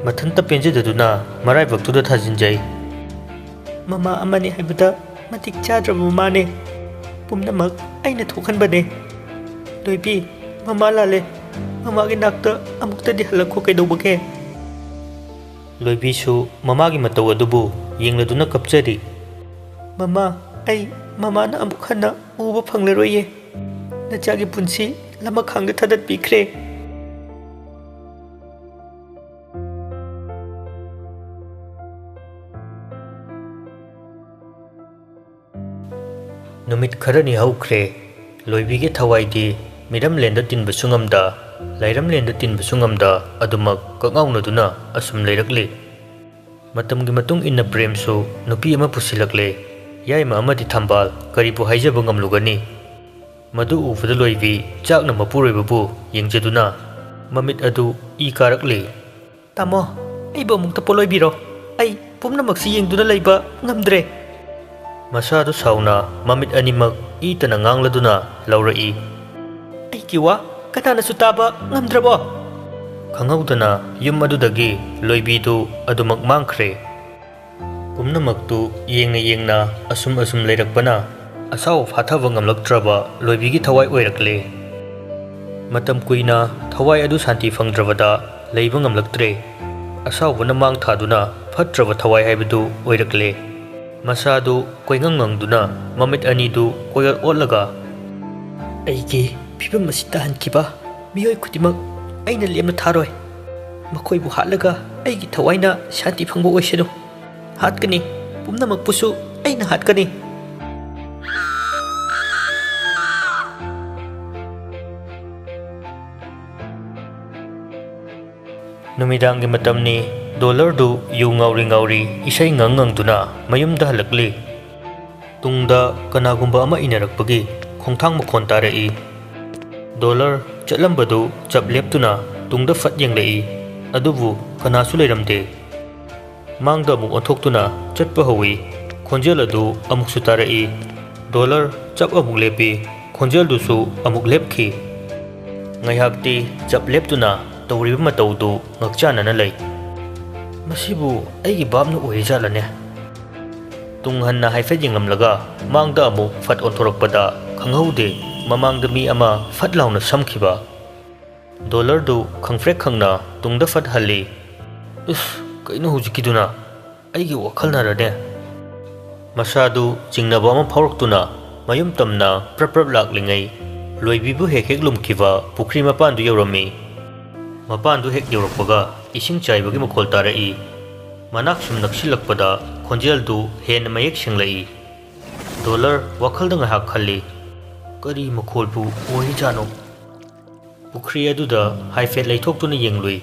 ꯃꯊꯟꯇ ꯄꯦꯟꯖꯗꯗꯨꯅ ꯃꯔꯥꯏꯕꯛꯇꯨꯗ ꯊꯥꯖꯤꯟꯖꯩ꯫ "ꯃꯃꯥ ꯑꯃꯅꯤ ꯍꯥꯏꯕꯗ ꯃꯇꯤꯛ ꯆꯥꯗ꯭ꯔꯕ ꯃꯃꯥꯅꯦ꯫ ꯄꯨꯝꯅꯃꯛ ꯑꯩꯅ ꯊꯣꯛꯍꯟꯕꯅꯦ꯫ ꯂꯣꯏꯕꯤ, ꯃꯃꯥ ꯂꯥꯜꯂꯦ꯫ ꯃꯃꯥꯒꯤ ꯅꯥꯛꯇ ꯑꯃꯨꯛꯇꯗꯤ ꯍꯜꯂꯛꯈꯣ ꯀꯩꯗꯧꯕꯒꯦ?" ꯂꯣꯏꯕꯤꯁꯨ ꯃꯃꯥꯒꯤ ꯃꯇꯧ ꯑꯗꯨꯕꯨ ꯌꯦꯡꯂꯗꯨꯅ ꯀꯞꯆꯔꯤ꯫ "ꯃꯃꯥ, ꯑꯩ ꯃꯃꯥꯅ ꯑꯃꯨꯛ ꯍꯟꯅ ꯎꯕ ꯐꯪꯂꯔꯣꯏꯌꯦ꯫ ꯅꯆꯥꯒꯤ ꯄꯨꯟꯁꯤ ꯂꯃꯈꯥꯡꯗ ꯊꯥꯗꯠꯄꯤꯈ꯭ꯔꯦ꯫" ꯅꯨꯃꯤꯠ ꯈꯔꯅꯤ ꯍꯧꯈ꯭ꯔꯦ꯫ ꯂꯣꯏꯕꯤꯒꯤ ꯊꯋꯥꯏꯗꯤ ꯃꯤꯔꯝꯂꯦꯟꯗ ꯇꯤꯟꯕꯁꯨ ꯉꯝꯗ, ꯂꯥꯏꯔꯝꯂꯦꯟꯗ ꯇꯤꯟꯕꯁꯨ ꯉꯝꯗ ꯑꯗꯨꯃꯛ ꯀꯛꯉꯥꯎꯅꯗꯨꯅ ꯑꯁꯨꯝ ꯂꯩꯔꯛꯂꯤ꯫ ꯃꯇꯝꯒꯤ ꯃꯇꯨꯡ ꯏꯟꯅ ꯄ꯭ꯔꯦꯝꯁꯨ ꯅꯨꯄꯤ ꯑꯃ ꯄꯨꯁꯤꯜꯂꯛꯂꯦ꯫ ꯌꯥꯏꯃ ꯑꯃꯗꯤ ꯊꯝꯕꯥꯜ ꯀꯔꯤꯕꯨ ꯍꯥꯏꯖꯕ ꯉꯝꯂꯨꯒꯅꯤ? ꯃꯗꯨ ꯎꯕꯗ ꯂꯣꯏꯕꯤ ꯆꯥꯛꯅ ꯃꯄꯨꯔꯣꯏꯕꯕꯨ ꯌꯦꯡꯖꯗꯨꯅ ꯃꯃꯤꯠ ꯑꯗꯨ ꯏ ꯀꯥꯔꯛꯂꯤ꯫ "ꯇꯥꯃꯣ, ꯑꯩꯕꯨ ꯑꯃꯨꯛꯇ ꯄꯣꯠꯂꯣꯏꯕꯤꯔꯣ꯫ ꯑꯩ ꯄꯨꯝꯅꯃꯛꯁꯤ ꯌꯦꯡꯗꯨꯅ ꯂꯩꯕ ꯉꯝꯗ꯭ꯔꯦ꯫" ꯃꯁꯥꯗꯨ ꯁꯥꯎꯅ ꯃꯃꯤꯠ ꯑꯅꯤꯃꯛ ꯏꯇꯅ ꯉꯥꯡꯂꯗꯨꯅ ꯂꯧꯔꯛꯏ꯫ "ꯑꯩꯒꯤ ꯋꯥ ꯀꯅꯥꯅꯁꯨ ꯇꯥꯕ ꯉꯝꯗ꯭ꯔꯕꯣ?" ꯈꯪꯍꯧꯗꯅ ꯌꯨꯝ ꯑꯗꯨꯗꯒꯤ ꯂꯣꯏꯕꯤꯗꯨ ꯑꯗꯨꯃꯛ ꯃꯥꯡꯈ꯭ꯔꯦ꯫ ꯄꯨꯝꯅꯃꯛꯇꯨ ꯌꯦꯡꯅ ꯌꯦꯡꯅ ꯑꯁꯨꯝ ꯑꯁꯨꯝ ꯂꯩꯔꯛꯄꯅ ꯑꯁꯥꯎ ꯐꯥꯊꯕ ꯉꯝꯂꯛꯇ꯭ꯔꯕ ꯂꯣꯏꯕꯤꯒꯤ ꯊꯋꯥꯏ ꯑꯣꯏꯔꯛꯂꯦ꯫ ꯃꯇꯝ ꯀꯨꯏꯅ ꯊꯋꯥꯏ ꯑꯗꯨ ꯁꯥꯟꯇꯤ ꯐꯪꯗ꯭ꯔꯕꯗ ꯂꯩꯕ ꯉꯝꯂꯛꯇ꯭ꯔꯦ꯫ ꯑꯁꯥꯎꯕꯅ ꯃꯥꯡ ꯊꯥꯗꯨꯅ ꯐꯠꯇ꯭ꯔꯕ ꯊꯋꯥꯏ ꯍꯥꯏꯕꯗꯨ ꯑꯣꯏꯔꯛꯂꯦ꯫ ꯃꯁꯥꯗꯨ ꯀꯣꯏꯉꯪ ꯉꯪꯗꯨꯅ ꯃꯃꯤꯠ ꯑꯅꯤꯗꯨ ꯀꯣꯏꯑꯣꯠ ꯑꯣꯠꯂꯒ, "ꯑꯩꯒꯤ ꯐꯤꯕꯝ ꯑꯁꯤ ꯇꯥꯍꯟꯈꯤꯕ ꯃꯤꯑꯣꯏ ꯈꯨꯗꯤꯡꯃꯛ ꯑꯩꯅ ꯂꯦꯝꯅ ꯊꯥꯔꯣꯏ꯫ ꯃꯈꯣꯏꯕꯨ ꯍꯥꯠꯂꯒ ꯑꯩꯒꯤ ꯊꯋꯥꯏꯅ ꯁꯥꯟꯇꯤ ꯐꯪꯕ ꯑꯣꯏꯁꯅꯨ꯫ ꯍꯥꯠꯀꯅꯤ, ꯄꯨꯝꯅꯃꯛꯄꯨꯁꯨ ꯑꯩꯅ ꯍꯥꯠꯀꯅꯤ"꯫ ꯅꯨꯃꯤꯗꯥꯡꯒꯤ ꯃꯇꯝꯅꯤ꯫ ꯗꯣꯂꯔꯗꯨ ꯌꯨ ꯉꯥꯎꯔꯤ ꯉꯥꯎꯔꯤ ꯏꯁꯩ ꯉꯪ ꯉꯪꯗꯨꯅ ꯃꯌꯨꯝꯗ ꯍꯜꯂꯛꯂꯤ꯫ ꯇꯨꯡꯗ ꯀꯅꯥꯒꯨꯝꯕ ꯑꯃ ꯏꯟꯅꯔꯛꯄꯒꯤ ꯈꯣꯡꯊꯥꯡ ꯃꯈꯣꯟ ꯇꯥꯔꯛꯏ꯫ ꯗꯣꯂꯔ ꯆꯠꯂꯝꯕꯗꯨ ꯆꯞ ꯂꯦꯞꯇꯨꯅ ꯇꯨꯡꯗ ꯐꯠ ꯌꯦꯡꯂꯛꯏ, ꯑꯗꯨꯕꯨ ꯀꯅꯥꯁꯨ ꯂꯩꯔꯝꯗꯦ꯫ ꯃꯥꯡꯗ ꯑꯃꯨꯛ ꯑꯣꯟꯊꯣꯛꯇꯨꯅ ꯆꯠꯄ ꯍꯧꯏ꯫ ꯈꯣꯟꯖꯦꯜ ꯑꯗꯨ ꯑꯃꯨꯛꯁꯨ ꯇꯥꯔꯛꯏ꯫ ꯗꯣꯂꯔ ꯆꯞ ꯑꯃꯨꯛ ꯂꯦꯞꯄꯤ꯫ ꯈꯣꯟꯖꯦꯜꯗꯨꯁꯨ ꯑꯃꯨꯛ ꯂꯦꯞꯈꯤ꯫ ꯉꯥꯏꯍꯥꯛꯇꯤ ꯆꯞ ꯂꯦꯞꯇꯨꯅ ꯇꯧꯔꯤꯕ ꯃꯇꯧꯗꯨ ꯉꯛꯆꯥꯟꯅꯅ ꯂꯩ꯫ "ꯃꯁꯤꯕꯨ ꯑꯩꯒꯤ ꯚꯥꯞꯅ ꯑꯣꯏꯔꯤꯖꯥꯠꯂꯅꯦ?" ꯇꯨꯡ ꯍꯟꯅ ꯍꯥꯏꯐꯦꯠ ꯌꯦꯡꯂꯝꯂꯒ ꯃꯥꯡꯗ ꯑꯃꯨꯛ ꯐꯠ ꯑꯣꯟꯊꯣꯔꯛꯄꯗ ꯈꯪꯍꯧꯗꯦ ꯃꯃꯥꯡꯗ ꯃꯤ ꯑꯃ ꯐꯠ ꯂꯥꯎꯅ ꯁꯝꯈꯤꯕ꯫ ꯗꯣꯂꯔꯗꯨ ꯈꯪꯐ꯭ꯔꯦꯛ ꯈꯪꯅ ꯇꯨꯡꯗ ꯐꯠ ꯍꯜꯂꯤ꯫ "ꯏꯁ, ꯀꯩꯅꯣ ꯍꯧꯖꯤꯛꯀꯤꯗꯨꯅ? ꯑꯩꯒꯤ ꯋꯥꯈꯜꯅꯔꯅꯦ?" ꯃꯁꯥꯗꯨ ꯆꯤꯡꯅꯕ ꯑꯃ ꯐꯥꯎꯔꯛꯇꯨꯅ ꯃꯌꯨꯝ ꯇꯝꯅ ꯄ꯭ꯔꯞ ꯄ꯭ꯔꯞ ꯂꯥꯛꯂꯤꯉꯩ, ꯂꯣꯏꯕꯤꯕꯨ ꯍꯦꯛ ꯍꯦꯛ ꯂꯨꯝꯈꯤꯕ ꯄꯨꯈ꯭ꯔꯤ ꯃꯄꯥꯟꯗꯨ ꯌꯧꯔꯝꯃꯤ꯫ ꯃꯄꯥꯟꯗꯨ ꯍꯦꯛ ꯌꯧꯔꯛꯄꯒ ꯏꯁꯤꯡ ꯆꯥꯏꯕꯒꯤ ꯃꯈꯣꯜ ꯇꯥꯔꯛꯏ꯫ ꯃꯅꯥꯛ ꯁꯨꯝ ꯅꯛꯁꯤꯜꯂꯛꯄꯗ ꯈꯣꯟꯖꯦꯜꯗꯨ ꯍꯦꯟꯅ ꯃꯌꯦꯛ ꯁꯦꯡꯂꯛꯏ꯫ ꯗꯣꯂꯔ ꯋꯥꯈꯜꯗ ꯉꯥꯏꯍꯥꯛ ꯈꯜꯂꯤ, "ꯀꯔꯤ ꯃꯈꯣꯜꯕꯨ ꯑꯣꯏꯔꯤꯖꯥꯠꯅꯣ?" ꯄꯨꯈ꯭ꯔꯤ ꯑꯗꯨꯗ ꯍꯥꯏꯐꯦꯠ ꯂꯩꯊꯣꯛꯇꯨꯅ ꯌꯦꯡꯂꯨꯏ꯫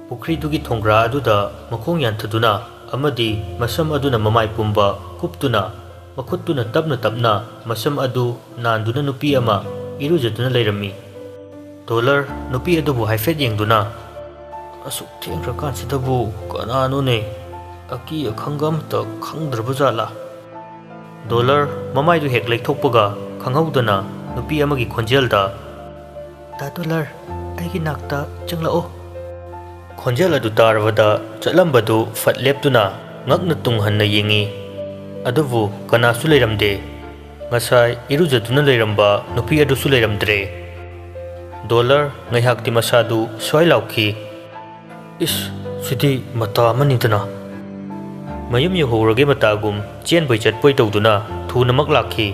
ꯄꯨꯈ꯭ꯔꯤꯗꯨꯒꯤ ꯊꯣꯡꯒ꯭ꯔꯥ ꯑꯗꯨꯗ ꯃꯈꯣꯡ ꯌꯥꯟꯊꯗꯨꯅ ꯑꯃꯗꯤ ꯃꯁꯝ ꯑꯗꯨꯅ ꯃꯃꯥꯏ ꯄꯨꯝꯕ ꯀꯨꯞꯇꯨꯅ, ꯃꯈꯨꯠꯇꯨꯅ ꯇꯞꯅ ꯇꯞꯅ ꯃꯁꯝ ꯑꯗꯨ ꯅꯥꯟꯗꯨꯅ ꯅꯨꯄꯤ ꯑꯃ ꯏꯔꯨꯖꯗꯨꯅ ꯂꯩꯔꯝꯃꯤ꯫ ꯗꯣꯂꯔ ꯅꯨꯄꯤ ꯑꯗꯨꯕꯨ ꯍꯥꯏꯐꯦꯠ ꯌꯦꯡꯗꯨꯅ, "ꯑꯁꯨꯛ ꯊꯦꯡꯈ꯭ꯔꯀꯥꯟꯁꯤꯗꯕꯨ ꯀꯅꯥꯅꯣꯅꯦ? ꯑꯀꯤ ꯑꯈꯪꯒ ꯑꯃꯇ ꯈꯪꯗ꯭ꯔꯕ ꯖꯥꯠꯂꯥ?" ꯗꯣꯂꯔ ꯃꯃꯥꯏꯗꯨ ꯍꯦꯛ ꯂꯩꯊꯣꯛꯄꯒ ꯈꯪꯍꯧꯗꯅ ꯅꯨꯄꯤ ꯑꯃꯒꯤ ꯈꯣꯟꯖꯦꯜꯗ, "ꯗꯥ ꯗꯣꯂꯔ, ꯑꯩꯒꯤ ꯅꯥꯛꯇ ꯆꯪꯂꯛꯑꯣ꯫ ꯈꯣꯟꯖꯦꯜ ꯑꯗꯨ ꯇꯥꯔꯕꯗ ꯆꯠꯂꯝꯕꯗꯨ ꯐꯠ ꯂꯦꯞꯇꯨꯅ ꯉꯛꯅ ꯇꯨꯡ ꯍꯟꯅ ꯌꯦꯡꯉꯤ꯫ ꯑꯗꯨꯕꯨ ꯀꯅꯥꯁꯨ ꯂꯩꯔꯝꯗꯦ꯫ ꯉꯁꯥꯏ ꯏꯔꯨꯖꯗꯨꯅ ꯂꯩꯔꯝꯕ ꯅꯨꯄꯤ ꯑꯗꯨꯁꯨ ꯂꯩꯔꯝꯗ꯭ꯔꯦ꯫ ꯗꯣꯂꯔ ꯉꯥꯏꯍꯥꯛꯇꯤ ꯃꯁꯥꯗꯨ ꯁ꯭ꯋꯥꯏ ꯂꯥꯎꯈꯤ꯫ "ꯏꯁ, ꯁꯤꯗꯤ ꯃꯇꯥ ꯑꯃꯅꯤꯗꯅ!" ꯃꯌꯨꯝ ꯌꯧꯍꯧꯔꯒꯦ ꯃꯇꯥꯒꯨꯝ ꯆꯦꯟꯕꯣꯏ ꯆꯠꯄꯣꯏ ꯇꯧꯗꯨꯅ ꯊꯨꯅꯃꯛ ꯂꯥꯛꯈꯤ꯫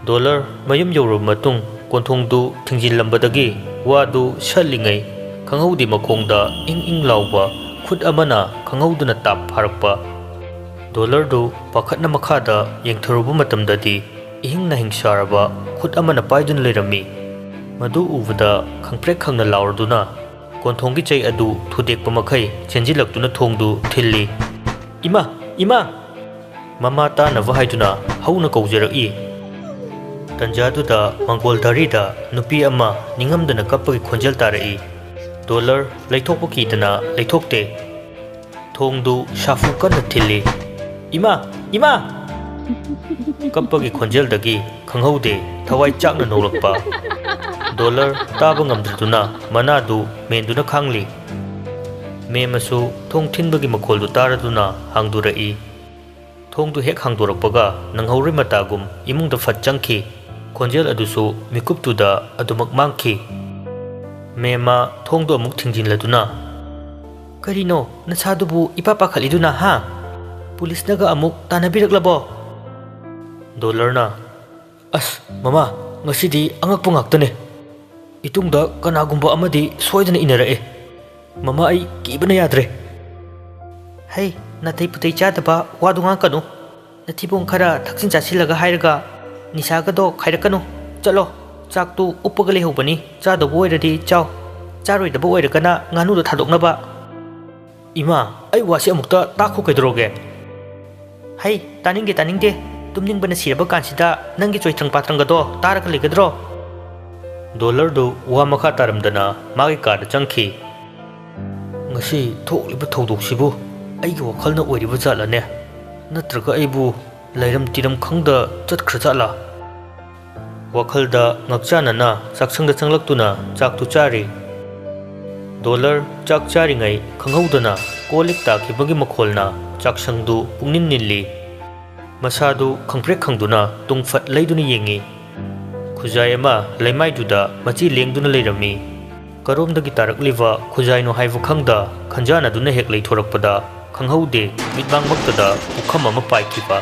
ꯗꯣꯂꯔ ꯃꯌꯨꯝ ꯌꯧꯔꯕ ꯃꯇꯨꯡ ꯀꯣꯟꯊꯣꯡꯗꯨ ꯊꯤꯡꯖꯤꯜꯂꯝꯕꯗꯒꯤ ꯋꯥꯗꯨ ꯁꯠꯂꯤꯉꯩ ꯈꯪꯍꯧꯗꯦ ꯃꯈꯣꯡꯗ ꯏꯪ ꯏꯪ ꯂꯥꯎꯕ ꯈꯨꯠ ꯑꯃꯅ ꯈꯪꯍꯧꯗꯅ ꯇꯥꯞ ꯐꯥꯔꯛꯄ꯫ ꯗꯣꯂꯔꯗꯨ ꯄꯥꯈꯠꯅ ꯃꯈꯥꯗ ꯌꯦꯡꯊꯔꯨꯕ ꯃꯇꯝꯗꯗꯤ ꯏꯍꯤꯡ ꯅꯥꯍꯤꯡ ꯁꯥꯔꯕ ꯈꯨꯠ ꯑꯃꯅ ꯄꯥꯏꯗꯨꯅ ꯂꯩꯔꯝꯃꯤ꯫ ꯃꯗꯨ ꯎꯕꯗ ꯈꯪꯄ꯭ꯔꯦꯛ ꯈꯪꯅ ꯂꯥꯎꯔꯗꯨꯅ ꯀꯣꯟꯊꯣꯡꯒꯤ ꯆꯩ ꯑꯗꯨ ꯊꯨꯗꯦꯛꯄ ꯃꯈꯩ ꯆꯦꯟꯖꯤꯜꯂꯛꯇꯨꯅ ꯊꯣꯡꯗꯨ ꯊꯤꯜꯂꯤ꯫ "ꯏꯃꯥ! ꯏꯃꯥ!" ꯃꯃꯥ ꯇꯥꯅꯕ ꯍꯥꯏꯗꯨꯅ ꯍꯧꯅ ꯀꯧꯖꯔꯛꯏ꯫ ꯇꯟꯖꯥꯗꯨꯗ ꯃꯪꯒꯣꯜ ꯙꯥꯔꯤꯗ ꯅꯨꯄꯤ ꯑꯃ ꯅꯤꯡꯉꯝꯗꯅ ꯀꯞꯄꯒꯤ ꯈꯣꯟꯖꯦꯜ ꯇꯥꯔꯛꯏ꯫ ꯗꯣꯂꯔ ꯂꯩꯊꯣꯛꯄ ꯀꯤꯗꯅ ꯂꯩꯊꯣꯛꯇꯦ꯫ ꯊꯣꯡꯗꯨ ꯁꯥꯐꯨ ꯀꯟꯅ ꯊꯤꯜꯂꯤ꯫ "ꯏꯃꯥ! ꯏꯃꯥ!" ꯀꯞꯄꯒꯤ ꯈꯣꯟꯖꯦꯜꯗꯒꯤ ꯈꯪꯍꯧꯗꯦ ꯊꯋꯥꯏ ꯆꯥꯛꯅ ꯅꯣꯛꯂꯛꯄ꯫ ꯗꯣꯂꯔ ꯇꯥꯕ ꯉꯝꯗ꯭ꯔꯗꯨꯅ ꯃꯅꯥꯗꯨ ꯃꯦꯟꯗꯨꯅ ꯈꯥꯡꯂꯤ꯫ ꯃꯦꯝꯃꯁꯨ ꯊꯣꯡ ꯊꯤꯟꯕꯒꯤ ꯃꯈꯣꯜꯗꯨ ꯇꯥꯔꯗꯨꯅ ꯍꯥꯡꯗꯣꯔꯛꯏ꯫ ꯊꯣꯡꯗꯨ ꯍꯦꯛ ꯍꯥꯡꯗꯣꯔꯛꯄꯒ ꯅꯪꯍꯧꯔꯣꯏ ꯃꯇꯥꯒꯨꯝ ꯏꯃꯨꯡꯗ ꯐꯠ ꯆꯪꯈꯤ꯫ ꯈꯣꯟꯖꯦꯜ ꯑꯗꯨꯁꯨ ꯃꯤꯀꯨꯞꯇꯨꯗ ꯑꯗꯨꯃꯛ ꯃꯥꯡꯈꯤ꯫ ꯃꯦꯝꯃ ꯊꯣꯡꯗꯨ ꯑꯃꯨꯛ ꯊꯤꯡꯖꯤꯜꯂꯗꯨꯅ, "ꯀꯔꯤꯅꯣ ꯅꯁꯥꯗꯨꯕꯨ ꯏꯄꯥ ꯄꯥꯈꯠꯂꯤꯗꯨꯅ, ꯍꯥ? ꯄꯨꯂꯤꯁꯅꯒ ꯑꯃꯨꯛ ꯇꯥꯟꯅꯕꯤꯔꯛꯂꯕꯣ?" ꯗꯣꯂꯔꯅ, "ꯑꯁ, ꯃꯃꯥ, ꯉꯁꯤꯗꯤ ꯑꯉꯛꯄ ꯉꯥꯛꯇꯅꯦ꯫ ꯏꯇꯨꯡꯗ ꯀꯅꯥꯒꯨꯝꯕ ꯑꯃꯗꯤ ꯁꯣꯏꯗꯅ ꯏꯟꯅꯔꯛꯑꯦ꯫ ꯃꯃꯥ, ꯑꯩ ꯀꯤꯕꯅ ꯌꯥꯗ꯭ꯔꯦ꯫" "ꯍꯩ, ꯅꯥꯇꯩ ꯄꯨꯇꯩ ꯆꯥꯗꯕ ꯋꯥꯗꯨ ꯉꯥꯡꯀꯅꯨ꯫ ꯅꯊꯤꯕꯣꯡ ꯈꯔ ꯊꯛꯆꯤꯟ ꯆꯥꯁꯤꯜꯂꯒ ꯍꯥꯏꯔꯒ ꯅꯤꯁꯥꯒꯗꯣ ꯈꯥꯏꯔꯛꯀꯅꯨ꯫ ꯆꯠꯂꯣ, ꯆꯥꯛꯇꯨ ꯎꯞꯄꯒ ꯂꯩꯍꯧꯕꯅꯤ, ꯆꯥꯗꯧꯕ ꯑꯣꯏꯔꯗꯤ ꯆꯥꯎ, ꯆꯥꯔꯣꯏꯗꯕ ꯑꯣꯏꯔꯒꯅ ꯉꯥꯅꯨꯗꯣ ꯊꯥꯗꯣꯛꯅꯕ꯫" "ꯏꯃꯥ, ꯑꯩ ꯋꯥꯁꯤ ꯑꯃꯨꯛꯇ ꯇꯥꯈꯣ ꯀꯩꯗꯧꯔꯒꯦ?" "ꯍꯩ, ꯇꯥꯅꯤꯡꯗꯦ, ꯇꯥꯅꯤꯡꯗꯦ꯫ ꯇꯨꯝꯅꯤꯡꯕꯅ ꯁꯤꯔꯕ ꯀꯥꯟꯁꯤꯗ ꯅꯪꯒꯤ ꯆꯣꯏꯊ꯭ꯔꯪ ꯄꯥꯊ꯭ꯔꯪꯒꯗꯣ ꯇꯥꯔꯒ ꯂꯩꯒꯗ꯭ꯔꯣ?" ꯗꯣꯂꯔꯗꯨ ꯋꯥ ꯃꯈꯥ ꯇꯥꯔꯝꯗꯅ ꯃꯥꯒꯤ ꯀꯥꯗ ꯆꯪꯈꯤ꯫ "ꯉꯁꯤ ꯊꯣꯛꯂꯤꯕ ꯊꯧꯗꯣꯛꯁꯤꯕꯨ ꯑꯩꯒꯤ ꯋꯥꯈꯜꯅ ꯑꯣꯏꯔꯤꯕ ꯖꯥꯠꯂꯅꯦ? ꯅꯠꯇ꯭ꯔꯒ ꯑꯩꯕꯨ ꯂꯩꯔꯝ ꯇꯤꯔꯝ ꯈꯪꯗ ꯆꯠꯈ꯭ꯔ ꯖꯥꯠꯂꯥ?" ꯋꯥꯈꯜꯗ ꯉꯥꯛꯆꯥꯅꯅ ꯆꯥꯛꯁꯪꯗ ꯆꯪꯂꯛꯇꯨꯅ ꯆꯥꯛꯇꯨ ꯆꯥꯔꯤ꯫ ꯗꯣꯂꯔ ꯆꯥꯛ ꯆꯥꯔꯤꯉꯩ ꯈꯪꯍꯧꯗꯅ ꯀꯣꯜ ꯂꯤꯛ ꯇꯥꯈꯤꯕꯒꯤ ꯃꯈꯣꯜꯅ ꯆꯥꯛꯁꯪꯗꯨ ꯄꯨꯡꯅꯤꯟ ꯅꯤꯜꯂꯤ꯫ ꯃꯁꯥꯗꯨ ꯈꯪꯄ꯭ꯔꯦꯛ ꯈꯪꯗꯨꯅ ꯇꯨꯡ ꯐꯠ ꯂꯩꯗꯨꯅ ꯌꯦꯡꯉꯤ꯫ ꯈꯨꯖꯥꯏ ꯑꯃ ꯂꯩꯃꯥꯏꯗꯨꯗ ꯃꯆꯤ ꯂꯦꯡꯗꯨꯅ ꯂꯩꯔꯝꯃꯤ꯫ ꯀꯔꯣꯝꯗꯒꯤ ꯇꯥꯔꯛꯂꯤꯕ ꯈꯨꯖꯥꯏꯅꯣ ꯍꯥꯏꯕ ꯈꯪꯗ ꯈꯟꯖꯥꯅꯗꯨꯅ ꯍꯦꯛ ꯂꯩꯊꯣꯔꯛꯄꯗ ꯈꯪꯍꯧꯗꯦ ꯃꯤꯠꯃꯥꯡꯃꯛꯇꯗ ꯄꯨꯈꯝ ꯑꯃ ꯄꯥꯏꯈꯤꯕ꯫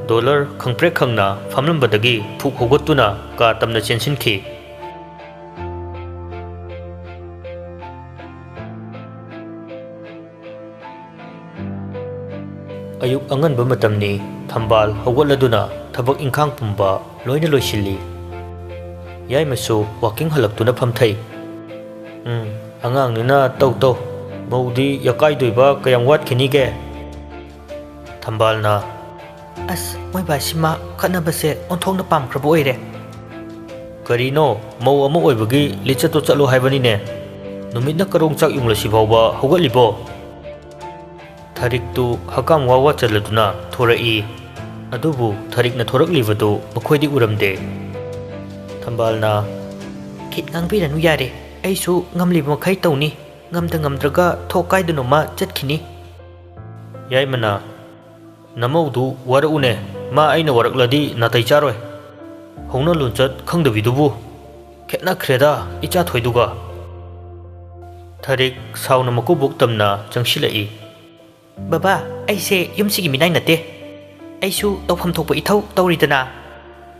ꯗꯣꯂꯔ ꯈꯪꯄ꯭ꯔꯦꯛ ꯈꯪꯅ ꯐꯝꯂꯝꯕꯗꯒꯤ ꯐꯨꯛ ꯍꯧꯒꯠꯇꯨꯅ ꯀꯥ ꯇꯝꯅ ꯆꯦꯟꯁꯤꯟꯈꯤ꯫ ꯑꯌꯨꯛ ꯑꯉꯟꯕ ꯃꯇꯝꯅꯤ꯫ ꯊꯝꯕꯥꯜ ꯍꯧꯒꯠꯂꯗꯨꯅ ꯊꯕꯛ ꯏꯪꯈꯥꯡ ꯄꯨꯝꯕ ꯂꯣꯏꯅ ꯂꯣꯏꯁꯤꯜꯂꯤ꯫ ꯌꯥꯏꯃꯁꯨ ꯋꯥꯀꯤꯡ ꯍꯜꯂꯛꯇꯨꯅ ꯐꯝꯊꯩ꯫ "ꯎꯝ, ꯑꯉꯥꯡꯅꯤꯅ ꯇꯧ ꯇꯧ꯫ ꯃꯧꯗꯤ ꯌꯥꯀꯥꯏꯗꯣꯏꯕ ꯀꯌꯥꯝ ꯋꯥꯠꯈꯤꯅꯤꯒꯦ?" ꯊꯝꯕꯥꯜꯅ, "ꯑꯁ, ꯃꯣꯏ ꯕꯥꯁꯤꯃ ꯈꯠꯅꯕꯁꯦ ꯑꯣꯟꯊꯣꯛꯅ ꯄꯥꯝꯈ꯭ꯔꯕ ꯑꯣꯏꯔꯦ꯫" "ꯀꯔꯤꯅꯣ, ꯃꯧ ꯑꯃ ꯑꯣꯏꯕꯒꯤ ꯂꯤꯆꯠꯇꯣ ꯆꯠꯂꯣ ꯍꯥꯏꯕꯅꯤꯅꯦ꯫ ꯅꯨꯃꯤꯠꯅ ꯀꯔꯣꯡ ꯆꯥꯛ ꯌꯨꯡꯂꯁꯤ ꯐꯥꯎꯕ ꯍꯧꯒꯠꯂꯤꯕꯣ?" ꯊꯔꯤꯛꯇꯨ ꯍꯀꯥꯝ ꯋꯥ ꯋꯥ ꯆꯜꯂꯗꯨꯅ ꯊꯣꯔꯛꯏ꯫ ꯑꯗꯨꯕꯨ ꯊꯔꯤꯛꯅ ꯊꯣꯔꯛꯂꯤꯕꯗꯨ ꯃꯈꯣꯏꯗꯤ ꯎꯔꯝꯗꯦ꯫ ꯊꯝꯕꯥꯜꯅ, "ꯈꯤꯠ ꯉꯥꯡꯕꯤꯔꯅꯨ ꯌꯥꯔꯦ, ꯑꯩꯁꯨ ꯉꯝꯂꯤꯕ ꯃꯈꯩ ꯇꯧꯅꯤ, ꯉꯝꯗ ꯉꯝꯗ꯭ꯔꯒ ꯊꯣꯛ ꯀꯥꯏꯗꯅꯣꯃ ꯆꯠꯈꯤꯅꯤ꯫" ꯌꯥꯏꯃꯅ, "ꯅꯃꯧꯗꯨ ꯋꯥꯔꯛꯎꯅꯦ, ꯃꯥ ꯑꯩꯅ ꯋꯥꯔꯛꯂꯗꯤ ꯅꯥꯇꯩ ꯆꯥꯔꯣꯏ꯫ ꯍꯧꯅ ꯂꯣꯟꯆꯠ ꯈꯪꯗꯕꯤꯗꯨꯕꯨ꯫ ꯈꯦꯠꯅꯈ꯭ꯔꯦꯗ ꯏꯆꯥ ꯊꯣꯏꯗꯨꯒ꯫" ꯊꯔꯤꯛ ꯁꯥꯎꯅ ꯃꯀꯨꯕꯣꯛ ꯇꯝꯅ ꯆꯪꯁꯤꯜꯂꯛꯏ꯫ "ꯕꯕꯥ, ꯑꯩꯁꯦ ꯌꯨꯝꯁꯤꯒꯤ ꯃꯤꯅꯥꯏ ꯅꯠꯇꯦ꯫ ꯑꯩꯁꯨ ꯇꯧꯐꯝ ꯊꯣꯛꯄ ꯏꯊꯧ ꯇꯧꯔꯤꯗꯅ꯫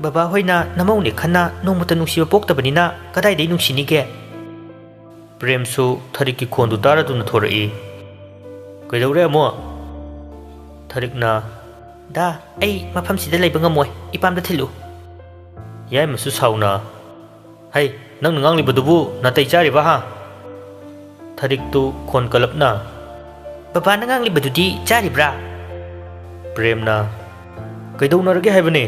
ꯕꯕꯥ ꯍꯣꯏꯅ ꯅꯃꯧꯅꯦ ꯈꯟꯅ ꯅꯣꯡꯃꯇ ꯅꯨꯡꯁꯤꯕ ꯄꯣꯛꯇꯕꯅꯤꯅ ꯀꯗꯥꯏꯗꯒꯤ ꯅꯨꯡꯁꯤꯅꯤꯒꯦ?" ꯄ꯭ꯔꯦꯝꯁꯨ ꯊꯔꯤꯛꯀꯤ ꯈꯣꯟꯗꯨ ꯇꯥꯔꯗꯨꯅ ꯊꯣꯔꯛꯏ꯫ "ꯀꯩꯗꯧꯔꯦ ꯑꯃꯨꯛ?" ꯊꯔꯤꯛꯅ, "ꯗꯥ, ꯑꯩ ꯃꯐꯝꯁꯤꯗ ꯂꯩꯕ ꯉꯝꯃꯣꯏ, ꯏꯄꯥꯝꯗ ꯊꯤꯜꯂꯨ꯫" ꯌꯥꯏꯃꯁꯨ ꯁꯥꯎꯅ, "ꯍꯩ, ꯅꯪꯅ ꯉꯥꯡꯂꯤꯕꯗꯨꯕꯨ ꯅꯥꯇꯩ ꯆꯥꯔꯤꯕ ꯍꯥ?" ꯊꯔꯤꯛꯇꯨ ꯈꯣꯟ ꯀꯜꯂꯞꯅ, "ꯕꯕꯥꯅ ꯉꯥꯡꯂꯤꯕꯗꯨꯗꯤ ꯆꯥꯔꯤꯕ꯭ꯔꯥ?" ꯄ꯭ꯔꯦꯝꯅ, "ꯀꯩꯗꯧꯅꯔꯒꯦ ꯍꯥꯏꯕꯅꯦ?"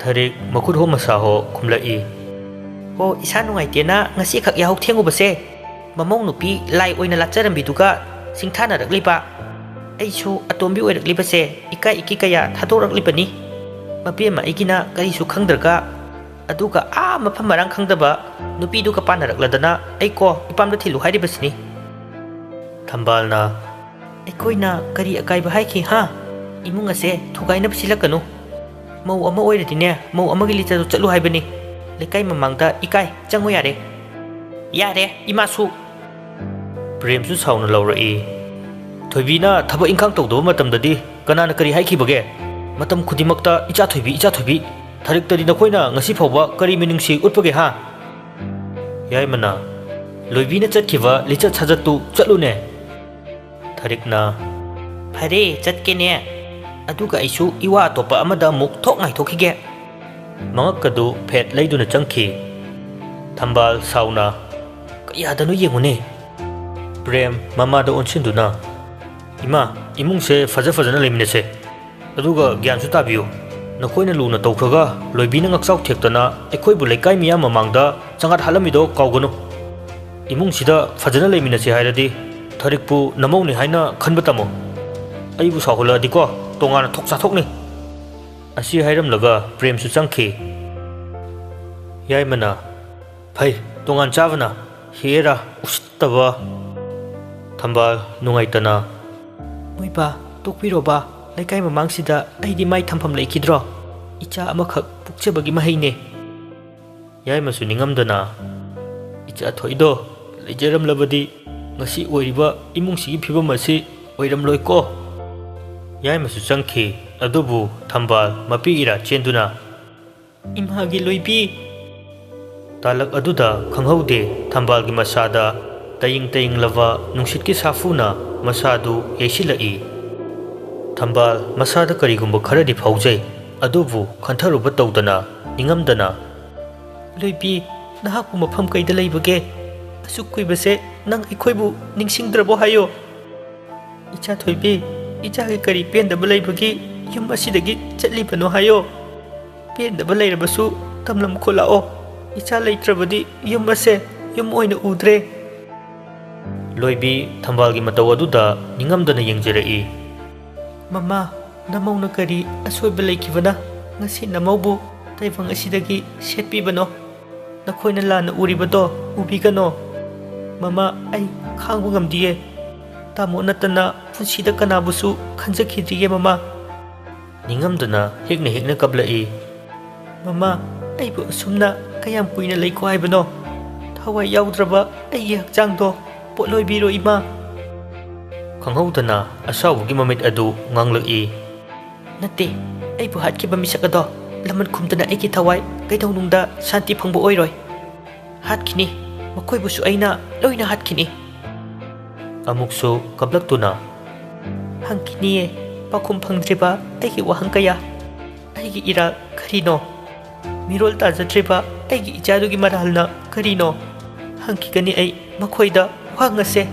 ꯊꯔꯤꯛ ꯃꯈꯨꯠ ꯍꯣ ꯃꯁꯥ ꯍꯣ ꯈꯨꯝꯂꯛꯏ꯫ "ꯍꯣ, ꯏꯁꯥ ꯅꯨꯡꯉꯥꯏꯇꯦꯅ ꯉꯁꯤꯈꯛ ꯌꯥꯍꯧ ꯊꯦꯡꯉꯨꯕꯁꯦ, ꯃꯃꯧ ꯅꯨꯄꯤ ꯂꯥꯏ ꯑꯣꯏꯅ ꯂꯥꯠꯆꯔꯝꯕꯤꯗꯨꯒ ꯁꯤꯡꯊꯥꯅꯔꯛꯂꯤꯕ꯫ ꯑꯩꯁꯨ ꯑꯇꯣꯝꯕꯤ ꯑꯣꯏꯔꯛꯂꯤꯕꯁꯦ ꯏꯀꯥꯏ ꯏꯀꯤ ꯀꯌꯥ ꯊꯥꯗꯣꯔꯛꯂꯤꯕꯅꯤ꯫" ꯃꯕꯦꯝꯃ ꯑꯩꯒꯤꯅ ꯀꯔꯤꯁꯨ ꯈꯪꯗ꯭ꯔꯒ, ꯑꯗꯨꯒ ꯑꯥ ꯃꯐꯝ ꯃꯔꯥꯡ ꯈꯪꯗꯕ ꯅꯨꯄꯤꯗꯨꯒ ꯄꯥꯟꯅꯔꯛꯂꯗꯅ ꯑꯩ ꯀꯣ ꯏꯄꯥꯝꯗ ꯊꯤꯜꯂꯨ ꯍꯥꯏꯔꯤꯕꯁꯤꯅꯤ꯫ ꯊꯝꯕꯥꯜꯅ, "ꯑꯩꯈꯣꯏꯅ ꯀꯔꯤ ꯑꯀꯥꯏꯕ ꯍꯥꯏꯈꯤ ꯍꯥ? ꯏꯃꯨꯡ ꯑꯁꯦ ꯊꯨꯒꯥꯏꯅꯕ ꯁꯤꯜꯂꯛꯀꯅꯨ꯫ ꯃꯧ ꯑꯃ ꯑꯣꯏꯔꯗꯤꯅꯦ, ꯃꯧ ꯑꯃꯒꯤ ꯂꯤꯆꯠꯇꯨ ꯆꯠꯂꯨ ꯍꯥꯏꯕꯅꯤ꯫ ꯂꯩꯀꯥꯏ ꯃꯃꯥꯡꯗ ꯏꯀꯥꯏ, ꯆꯪꯉꯨ ꯌꯥꯔꯦ꯫" "ꯌꯥꯔꯦ, ꯏꯃꯥꯁꯨ꯫" ꯄ꯭ꯔꯦꯝꯁꯨ ꯁꯥꯎꯅ ꯂꯧꯔꯛꯏ꯫ "ꯊꯣꯏꯕꯤꯅ ꯊꯕꯛ ꯏꯪꯈꯥꯡ ꯇꯧꯗꯕ ꯃꯇꯝꯗꯗꯤ ꯀꯅꯥꯅ ꯀꯔꯤ ꯍꯥꯏꯈꯤꯕꯒꯦ? ꯃꯇꯝ ꯈꯨꯗꯤꯡꯃꯛꯇ ꯏꯆꯥ ꯊꯣꯏꯕꯤ, ꯏꯆꯥ ꯊꯣꯏꯕꯤ꯫ ꯊꯥꯔꯤꯛꯇꯗꯤ ꯅꯈꯣꯏꯅ ꯉꯁꯤ ꯐꯥꯎꯕ ꯀꯔꯤ ꯃꯤꯅꯨꯡꯁꯤ ꯎꯠꯄꯒꯦ ꯍꯥ?" ꯌꯥꯏꯃꯅ, "ꯂꯣꯏꯕꯤꯅ ꯆꯠꯈꯤꯕ ꯂꯤꯆꯠ ꯁꯥꯖꯠꯇꯨ ꯆꯠꯂꯨꯅꯦ꯫" ꯊꯥꯔꯤꯛꯅ, "ꯐꯔꯦ, ꯆꯠꯀꯦꯅꯦ꯫ ꯑꯗꯨꯒ ꯑꯩꯁꯨ ꯏꯋꯥ ꯑꯇꯣꯞꯄ ꯑꯃꯗ ꯑꯃꯨꯛ ꯊꯣꯛ ꯉꯥꯏꯊꯣꯛꯈꯤꯒꯦ꯫" ꯃꯉꯛꯀꯗꯨ ꯐꯦꯠ ꯂꯩꯗꯨꯅ ꯆꯪꯈꯤ꯫ ꯊꯝꯕꯥꯜ ꯁꯥꯎꯅ, "ꯀꯌꯥꯗꯅꯣ ꯌꯦꯡꯉꯨꯅꯦ꯫" ꯄ꯭ꯔꯦꯝ ꯃꯃꯥꯗ ꯑꯣꯟꯁꯤꯟꯗꯨꯅ, "ꯏꯃꯥ, ꯏꯃꯨꯡꯁꯦ ꯐꯖ ꯐꯖꯅ ꯂꯩꯃꯤꯟꯅꯁꯦ꯫ ꯑꯗꯨꯒ ꯒ꯭ꯌꯥꯟꯁꯨ ꯇꯥꯕꯤꯌꯨ꯫ ꯅꯈꯣꯏꯅ ꯂꯨꯅ ꯇꯧꯈ꯭ꯔꯒ ꯂꯣꯏꯕꯤꯅ ꯉꯛꯆꯥꯎ ꯊꯦꯛꯇꯅ ꯑꯩꯈꯣꯏꯕꯨ ꯂꯩꯀꯥꯏ ꯃꯤꯌꯥꯝ ꯃꯃꯥꯡꯗ ꯆꯪꯉꯠ ꯍꯥꯠꯂꯝꯃꯤꯗꯣ ꯀꯥꯎꯒꯅꯨ꯫ ꯏꯃꯨꯡꯁꯤꯗ ꯐꯖꯅ ꯂꯩꯃꯤꯟꯅꯁꯦ ꯍꯥꯏꯔꯗꯤ ꯊꯥꯔꯤꯛꯄꯨ ꯅꯃꯧꯅꯦ ꯍꯥꯏꯅ ꯈꯟꯕ ꯇꯝꯃꯨ꯫ ꯑꯩꯕꯨ ꯁꯥꯎꯍꯜꯂꯛꯑꯗꯤꯀꯣ ꯇꯣꯉꯥꯟꯅ ꯊꯣꯛ ꯆꯥꯊꯣꯛꯅꯤ꯫" ꯑꯁꯤ ꯍꯥꯏꯔꯝꯂꯒ ꯄ꯭ꯔꯦꯝꯁꯨ ꯆꯪꯈꯤ꯫ ꯌꯥꯏꯃꯅ, "ꯐꯩ, ꯇꯣꯉꯥꯟ ꯆꯥꯕꯅ꯫ ꯍꯦꯔꯥ, ꯎꯁꯤꯠꯇꯕ꯫" ꯊꯝꯕꯥꯜ ꯅꯨꯡꯉꯥꯏꯇꯅ, "ꯃꯣꯏꯕꯥ, ꯇꯣꯛꯄꯤꯔꯣꯕ꯫ ꯂꯩꯀꯥꯏ ꯃꯃꯥꯡꯁꯤꯗ ꯑꯩꯗꯤ ꯃꯥꯏ ꯊꯝꯐꯝ ꯂꯩꯈꯤꯗ꯭ꯔꯣ? ꯏꯆꯥ ꯑꯃꯈꯛ ꯄꯣꯛꯆꯕꯒꯤ ꯃꯍꯩꯅꯦ꯫" ꯌꯥꯏꯃꯁꯨ ꯅꯤꯡꯉꯝꯗꯅ, "ꯏꯆꯥ ꯊꯣꯛꯏꯗꯣ ꯂꯩꯖꯔꯝꯂꯕꯗꯤ ꯉꯁꯤ ꯑꯣꯏꯔꯤꯕ ꯏꯃꯨꯡꯁꯤꯒꯤ ꯐꯤꯕꯝ ꯑꯁꯤ ꯑꯣꯏꯔꯝꯂꯣꯏꯀꯣ꯫" ꯌꯥꯏꯃꯁꯨ ꯆꯪꯈꯤ꯫ ꯑꯗꯨꯕꯨ ꯊꯝꯕꯥꯜ ꯃꯄꯤ ꯏꯔꯥ ꯆꯦꯟꯗꯨꯅ, "ꯏꯃꯥꯒꯤ ꯂꯣꯏꯕꯤ!" ꯇꯥꯂꯛ ꯑꯗꯨꯗ ꯈꯪꯍꯧꯗꯦ ꯊꯝꯕꯥꯜꯒꯤ ꯃꯁꯥꯗ ꯇꯌꯤꯡ ꯇꯌꯤꯡꯂꯕ ꯅꯨꯡꯁꯤꯠꯀꯤ ꯁꯥꯐꯨꯅ ꯃꯁꯥꯗꯨ ꯌꯩꯁꯤꯜꯂꯛꯏ꯫ ꯊꯝꯕꯥꯜ ꯃꯁꯥꯗ ꯀꯔꯤꯒꯨꯝꯕ ꯈꯔꯗꯤ ꯐꯥꯎꯖꯩ, ꯑꯗꯨꯕꯨ ꯈꯟꯊꯔꯨꯕ ꯇꯧꯗꯅ, ꯅꯤꯡꯉꯝꯗꯅ, "ꯂꯣꯏꯕꯤ, ꯅꯍꯥꯛꯄꯨ ꯃꯐꯝ ꯀꯩꯗ ꯂꯩꯕꯒꯦ? ꯑꯁꯨꯛ ꯀꯨꯏꯕꯁꯦ ꯅꯪ ꯑꯩꯈꯣꯏꯕꯨ ꯅꯤꯡꯁꯤꯡꯗ꯭ꯔꯕꯣ ꯍꯥꯏꯌꯣ?" "ꯏꯆꯥ ꯊꯣꯏꯕꯤ, ꯏꯆꯥꯒꯤ ꯀꯔꯤ ꯄꯦꯟꯗꯕ ꯂꯩꯕꯒꯤ ꯌꯨꯝ ꯑꯁꯤꯗꯒꯤ ꯆꯠꯂꯤꯕꯅꯣ ꯍꯥꯏꯌꯣ? ꯄꯦꯟꯗꯕ ꯂꯩꯔꯕꯁꯨ ꯇꯝꯂꯝ ꯈꯣꯠꯂꯛꯑꯣ꯫ ꯏꯆꯥ ꯂꯩꯇ꯭ꯔꯕꯗꯤ ꯌꯨꯝ ꯑꯁꯦ ꯌꯨꯝ ꯑꯣꯏꯅ ꯎꯗ꯭ꯔꯦ꯫" ꯂꯣꯏꯕꯤ ꯊꯝꯕꯥꯜꯒꯤ ꯃꯇꯧ ꯑꯗꯨꯗ ꯅꯤꯡꯉꯝꯗꯅ ꯌꯦꯡꯖꯔꯛꯏ꯫ "ꯃꯃꯥ, ꯅꯃꯧꯅ ꯀꯔꯤ ꯑꯁꯣꯏꯕ ꯂꯩꯈꯤꯕꯅ ꯉꯁꯤ ꯅꯃꯧꯕꯨ ꯇꯥꯏꯕꯪ ꯑꯁꯤꯗꯒꯤ ꯁꯦꯠꯄꯤꯕꯅꯣ꯫ ꯅꯈꯣꯏꯅ ꯂꯥꯟꯅ ꯎꯔꯤꯕꯗꯣ ꯎꯕꯤꯒꯅꯣ꯫ ꯃꯃꯥ, ꯑꯩ ꯈꯥꯡꯕ ꯉꯝꯗꯤꯌꯦ꯫ ꯇꯥꯃꯣ ꯅꯠꯇꯅ ꯄꯨꯟꯁꯤꯗ ꯀꯅꯥꯕꯨꯁꯨ ꯈꯟꯖꯈꯤꯗ꯭ꯔꯤꯌꯦ ꯃꯃꯥ꯫ ꯅꯤꯡꯉꯝꯗꯅ ꯍꯦꯛꯅ ꯍꯦꯛꯅ ꯀꯞꯂꯛꯏ꯫ ꯃꯃꯥ, ꯑꯩꯕꯨ ꯑꯁꯨꯝꯅ ꯀꯌꯥꯝ ꯀꯨꯏꯅ ꯂꯩꯈꯣ ꯍꯥꯏꯕꯅꯣ? ꯊꯋꯥꯏ ꯌꯥꯎꯗ꯭ꯔꯕ ꯑꯩꯒꯤ ꯍꯛꯆꯥꯡꯗꯣ ꯄꯣꯠꯂꯣꯏꯕꯤꯔꯣ ꯏꯃꯥ꯫ ꯈꯪꯍꯧꯗꯅ ꯑꯁꯥꯎꯕꯒꯤ ꯃꯃꯤꯠ ꯑꯗꯨ ꯉꯥꯡꯂꯛꯏ꯫ ꯅꯠꯇꯦ, ꯑꯩꯕꯨ ꯍꯥꯠꯈꯤꯕ ꯃꯤꯁꯛ ꯑꯗꯣ ꯂꯃꯟ ꯈꯨꯝꯗꯅ ꯑꯩꯒꯤ ꯊꯋꯥꯏ ꯀꯩꯗꯧꯅꯨꯡꯗ ꯁꯥꯟꯇꯤ ꯐꯪꯕ ꯑꯣꯏꯔꯣꯏ꯫ ꯍꯥꯠꯈꯤꯅꯤ, ꯃꯈꯣꯏꯕꯨꯁꯨ ꯑꯩꯅ ꯂꯣꯏꯅ ꯍꯥꯠꯈꯤꯅꯤ꯫ ꯑꯃꯨꯛꯁꯨ ꯀꯞꯂꯛꯇꯨꯅ, ꯍꯪꯈꯤꯅꯤꯌꯦ, ꯄꯥꯎꯈꯨꯝ ꯐꯪꯗ꯭ꯔꯤꯕ ꯑꯩꯒꯤ ꯋꯥꯍꯪ ꯀꯌꯥ꯫ ꯑꯩꯒꯤ ꯏꯔꯥꯜ ꯀꯔꯤꯅꯣ? ꯃꯤꯔꯣꯜ ꯇꯥꯖꯗ꯭ꯔꯤꯕ ꯑꯩꯒꯤ ꯏꯆꯥꯗꯨꯒꯤ ꯃꯔꯥꯜꯅ ꯀꯔꯤꯅꯣ? ꯍꯪꯈꯤꯒꯅꯤ ꯑꯩ ꯃꯈꯣꯏꯗ ꯋꯥꯍꯪ ꯑꯁꯦ꯫